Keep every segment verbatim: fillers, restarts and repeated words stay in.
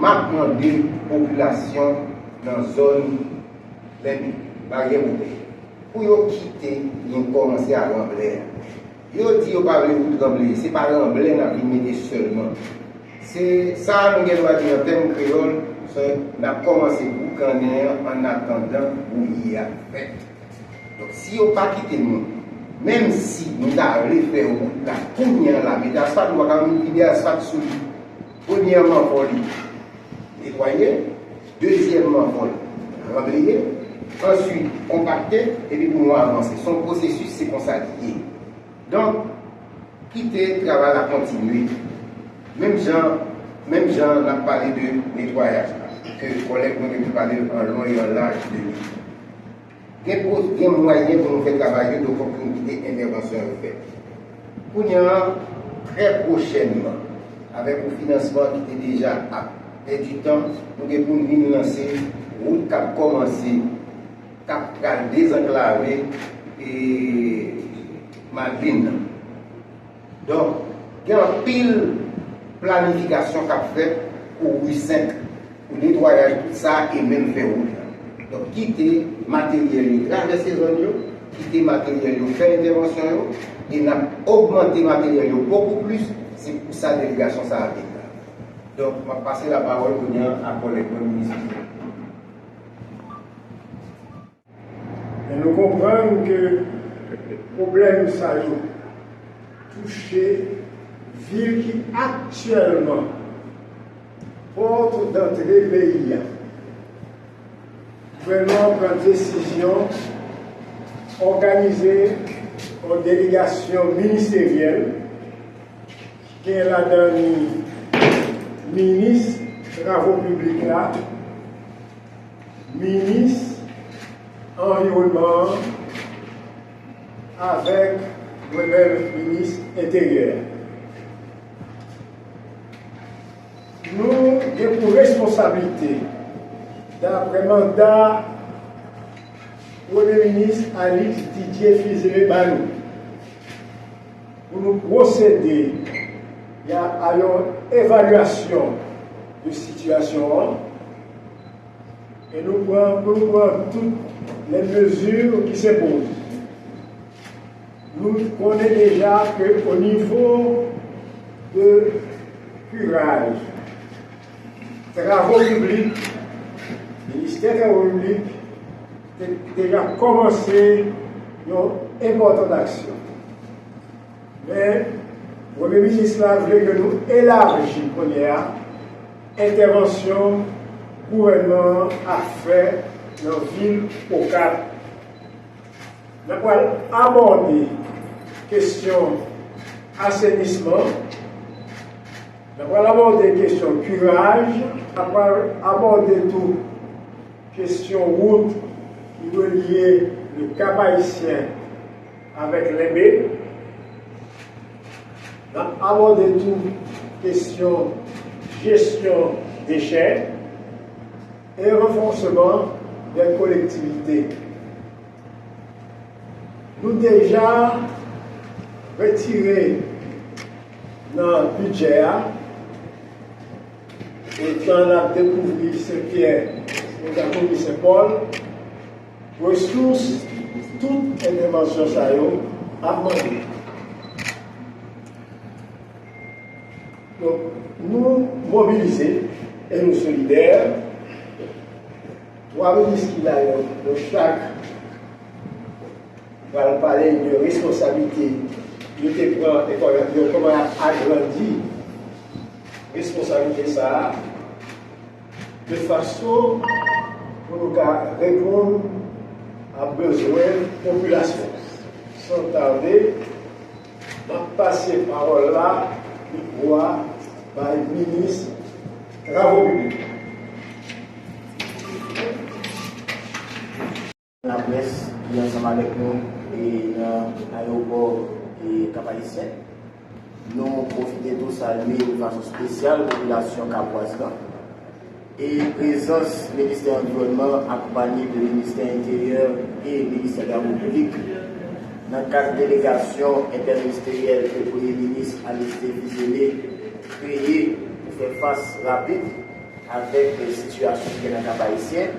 M ap mande popilasyon nan zòn Lenbe, Baryè Wopè, pou yo kite nou kòmanse a ranblè a. Yo di yo pa vle wout ranblè, se pa ranblè n ap vin mete sèlman. Se sa nou gen dwa di an tèm kreyòl, se n ap kòmanse boukannen an annatandan bouyi a fèt. Donk, si yo pa kite nou, menm si nou ta vle fè wout la kounye a la, mete asfalt, nou pa ka vide asfalt sou li. Premyèman, fò li netwaye. Dezyèmman, fò l ranbleye. Answit, konpakte, epi pou nou avanse. Se yon pwosesis, se konsa li ye. Donk, kite travay la kontinye. Menm jan, menm jan n ap pale de netwayaj la, ke kòlèg mwen te pale an lon e an laj de li. Gen pos-, gen mwayen pou nou fè travay yo, donk fòk nou kite entèvansyon yo fèt. Kounye a, trè pwochènman, avèk yon finansman ki te deja ap pèdi tan, nou gen pou n vin lanse wout k ap kòmanse, k ap pral dezanklave, e, Madlin nan. Donk, gen anpil planifikasyon k ap fèt pou ri senk, pou netwayaj tout sa e menm fè wout la. Donk, kite materyèl yo travèse zòn yo, kite materyèl yo fè entèvansyon yo, e n ap ogmante materyèl yo bokou plis, se pou sa delegasyon sa a vin la. Donk, m ap pase lapawòl kounye a a kòlèg mwen, minis Vizèl. Men nou konprann ke pwoblèm sa yo touche vil ki aktyèlman pòt dantre peyi a. Gouvènman an pran desizyon òganize yon delegasyon ministeryèl, gen ladan li minis travo piblik la, minis anviwònman an avèk mwen menm, minis enteryè. Nou gen pou responsablite, daprè manda Premye Minis Alix Didier Fils-Aimé ba nou, pou nou pwosede a, a yon evalyasyon de sitiyasyon an, e nou pran, pou nou pran tout les mesures qui s'imposent. Nou konnen deja ke o nivo de kiraj, travo piblik, ministè travo piblik te deja kòmanse yon enpòtan aksyon. Men, Premye Minis la vle ke nou elaji kounye a entèvansyon gouvènman an ap fè nan vil Okap. N ap pral abòde kesyon asenisman, n ap pral abòde kesyon kiraj, n ap pral abòde tou kesyon wout ki relye le Cap Haïtien avèk Lenbe. N ap abòde tou kesyon jesyon dechè e ranfòsman dè kolektivite. Nou deja retire nan bidjè a, etan n ap dekouvri Sen Pyè, nou ka kouvri Sen Pòl, resous tout entèvansyon sa yo ap mande. Donk, nou mobilize e nou solidè. Twa minis ki la yo, yo chak pral pale de responsablite yo te pran e kòman yo, kòman y ap agrandi responsablite sa a, de fason pou nou ka reponn a bezwen popilasyon. San tade, m ap pase pawòl la, mikwo a, bay minis travo piblik. Laprès ki ansanm avèk nou e nan ayewopò e Kap Ayisyen. Nou pwofite tou salye de fason espesyal popilasyon kapwaz lan e prezans Ministè Anviwònman akonpanye de Ministè Enteryè e Ministè Travo Piblik nan kad delegasyon entèministeryèl ke Premye Minis Alix Didier Fils-Aimé kreye pou fè fas rapid avèk sitiyasyon ki gen nan Kap Ayisyen,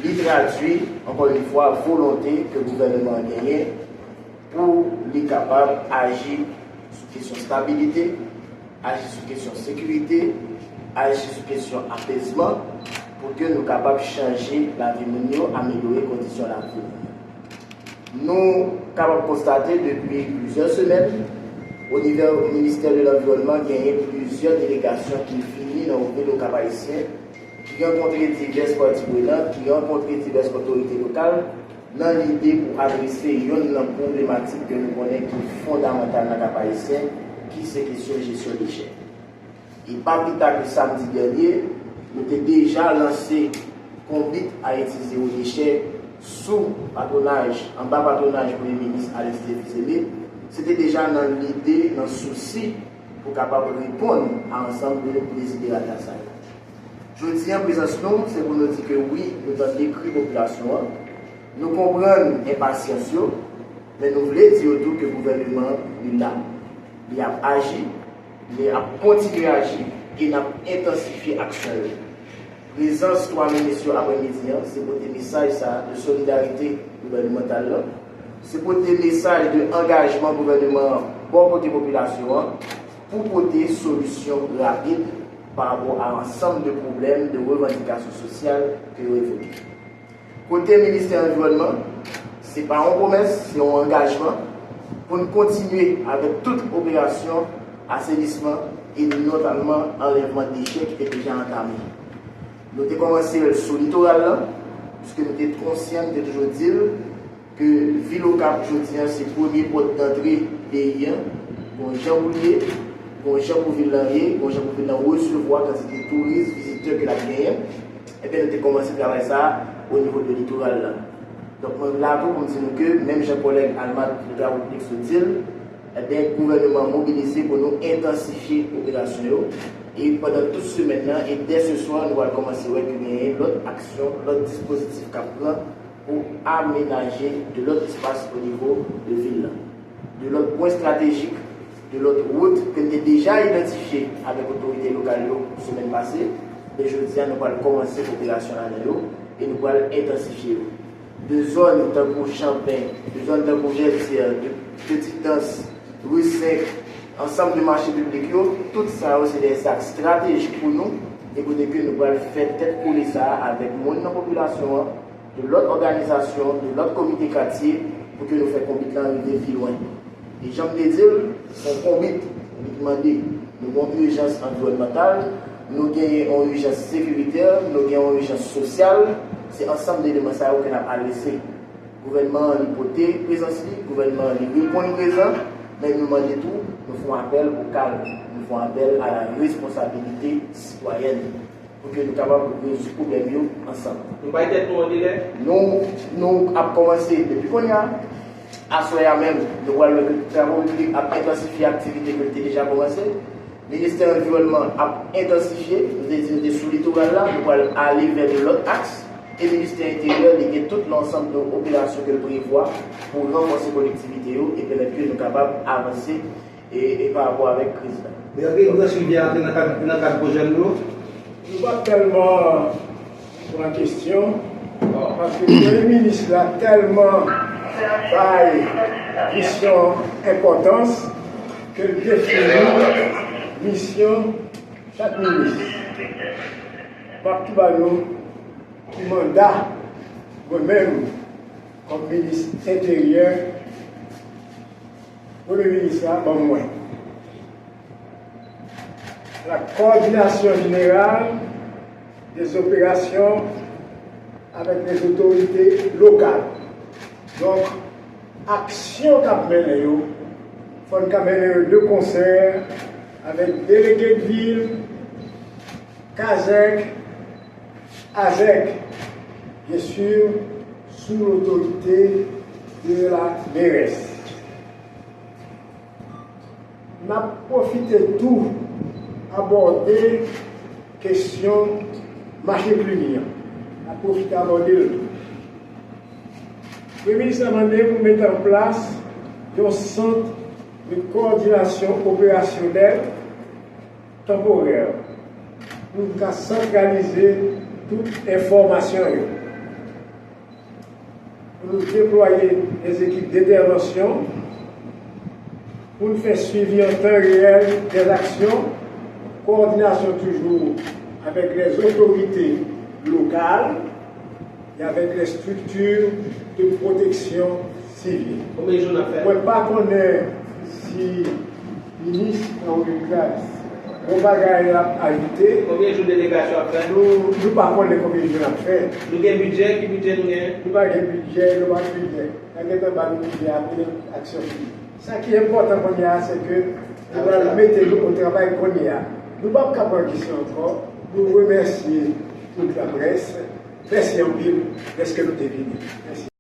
li tradui, ankò yon fwa, volonte ke gouvènman an genyen pou li kapab aji sou kesyon stabilite, aji sou kesyon sekirite, aji sou kesyon apezman, pou ke nou kapab chanje lavi moun yo, amelyore kondisyon lavi yo. Nou kapab konstate depi plizyè semèn, o nivo Ministè de Lanviwònman, genyen plizyè delegasyon ki vini nan vil Okap Ayisyen, ki rankontre divès pati prenan, ki rankontre divès otorite lokal, nan lide pou adrese yonn nan pwoblematik ke nou konnen ki fondamantal nan Kap Ayisyen, ki se kesyon jesyon dechè. E pa pli ta ke samdi dènye, nou te deja lanse Konbit Ayiti Zewo Dechè sou patwonaj, anba patwonaj Premye Minis Alexis Théophile Fils-Aimé. Se te deja nan lide, nan sousi pou kapab reponn a ansanm de deziderata sa yo. Jodi a, prezans nou, se pou nou di ke wi, nou tande kri popilasyon an, nou konprann enpasyans yo, men nou vle di yo tou ke gouvènman an, li la, li ap aji, li ap kontinye aji e n ap entansifye aksyon yo. Prezans twa minis yo aprèmidi an, se pote mesaj sa a de solidarite gouvènmantal la, se pote mesaj de angajman gouvènman an bò kote popilasyon an pou pote solisyon rapid pa rapò a ansanm de pwoblèm, de revandikasyon sosyal ke yo evoke. Kote Ministè Anviwònman, se pa yon pwomès, se yon angajman pou n kontinye avèk tout operasyon asenisman e notamman anlèvman dechè ki te deja antame. Nou te kòmanse l sou litoral lan, piske nou te konsyan, nou te toujou di l, ke vil Okap jodi a se premye pòt dantre peyi a, gon jan pou l ye, gon jan pou vil lan ye, gon jan pou vil lan resevwa kantite touris, vizitè ke l ap genyen. Ebyen, nou te kòmanse travay sa a o nivo de litoral lan. Donk, mwen la tou pou m di nou ke, menm jan kòlèg Almad, Prezidan Repiblik, sot di l, ebyen, gouvènman an mobilize pou nou entansifye operasyon yo. E pandan tout semèn nan, e dè se swa, nou pral kòmanse wè ke genyen lòt aksyon, lòt dispozitif k ap pran pou amenaje de lòt espas o nivo de vil lan, de lòt pwen estratejik, de lòt wout ke n te deja idantifye avèk otorite lokal yo semèn pase, men jodi a, nou pral kòmanse operasyon ladan yo e nou pral entansifye yo. De zòn tankou Chanpen, de zòn tankou Vètyè, de Petitans, Ri senk, ansanm de mache piblik yo, tout sa yo se de zak estratejik pou nou, e kote ke nou pral fè tèt kole sa a avèk moun nan popilasyon an, de lòt òganizasyon, de lòt komite katye, pou ke nou fè konbit lan rive pi lwen. E jan m te di l, se yon konbit, konbit mande. Nou gen yon ijans anviwònmantal, nou genyen yon ijans sekiritè, nou gen yon ijans sosyal. Se ansanm de eleman sa yo ke n ap adrese. Gouvènman an, li pote prezans li, gouvènman an, li reponn prezan, men nou mande tou, nou fè yon apèl o kalm, nou fè yon apèl a la responsabilité citoyenne, pou ke nou kapab rezoud pwoblèm yo ansanm. Nou bay tèt nou yon delè? Nou, nou ap kòmanse depi kounye a. Aswè a menm, nou pral wè ke Travay Piblik ap entansifye aktivite ke l te deja kòmanse. Ministè Anviwònman ap entansifye, nou te di nou te sou litoral la, nou pral ale vè de lòt aks. E Ministè Enteryè, li gen tout yon ansanm de operasyon ke l prevwa pou ranfòse kolektivite yo e pèmèt ke nou kapab avanse e, e pa rapò avèk kriz la. Ou ap gen yon gran swivi a nan kad, nan kad pwojè nou yo? Nou pa tèlman pran kesyon, paske Premye Minis la tèlman bay misyon enpòtans ke l defini misyon chak minis. M ap tou ba nou ki manda mwen menm kòm minis enteryè, Premye Minis la ban mwen. La coordination générale des opérations avec les autorités locales. Donk, aksyon k ap mennen yo, fò n ka mennen yo de konsè avèk delege de vil, kazèk, azèk, bien sûr, sous l'autorité de la mairesse. N ap pwofite tou abòde kesyon mache Cluny an. N ap pwofite abòde l tou. Premye Minis la mande pou mete an plas yon sant de kowòdinasyon operasyonèl tanporè. Pou nou ka santralize tout enfòmasyon yo. Pou nou deplwaye dè ekip dentèvansyon pou nou fè swivi an tan reyèl dè aksyon, kowòdinasyon toujou avèk lè otorite lokal e avèk lè strikti dè pwoteksyon sivil. Konbyen jou n ap fè? Mwen pa konnen si minis Henri Grace, yon bagay l ap ajoute. Konbyen jou delegasyon ap fè? Nou, nou pa konnen konbyen jou n ap fè. Nou gen bidjè? Ki bidjè nou gen? Nou pa gen bidjè, nou pa gen bidjè. Nan gentan ba nou bidjè a pou aksyon fini. Sa ki enpòtan kounye a, se ke nou pral mete nou o travay kounye a. Nou p ap ka pran kesyon ankò. Nou remèsye tout laprès. Mèsi anpil dèske nou te vini. Mèsi.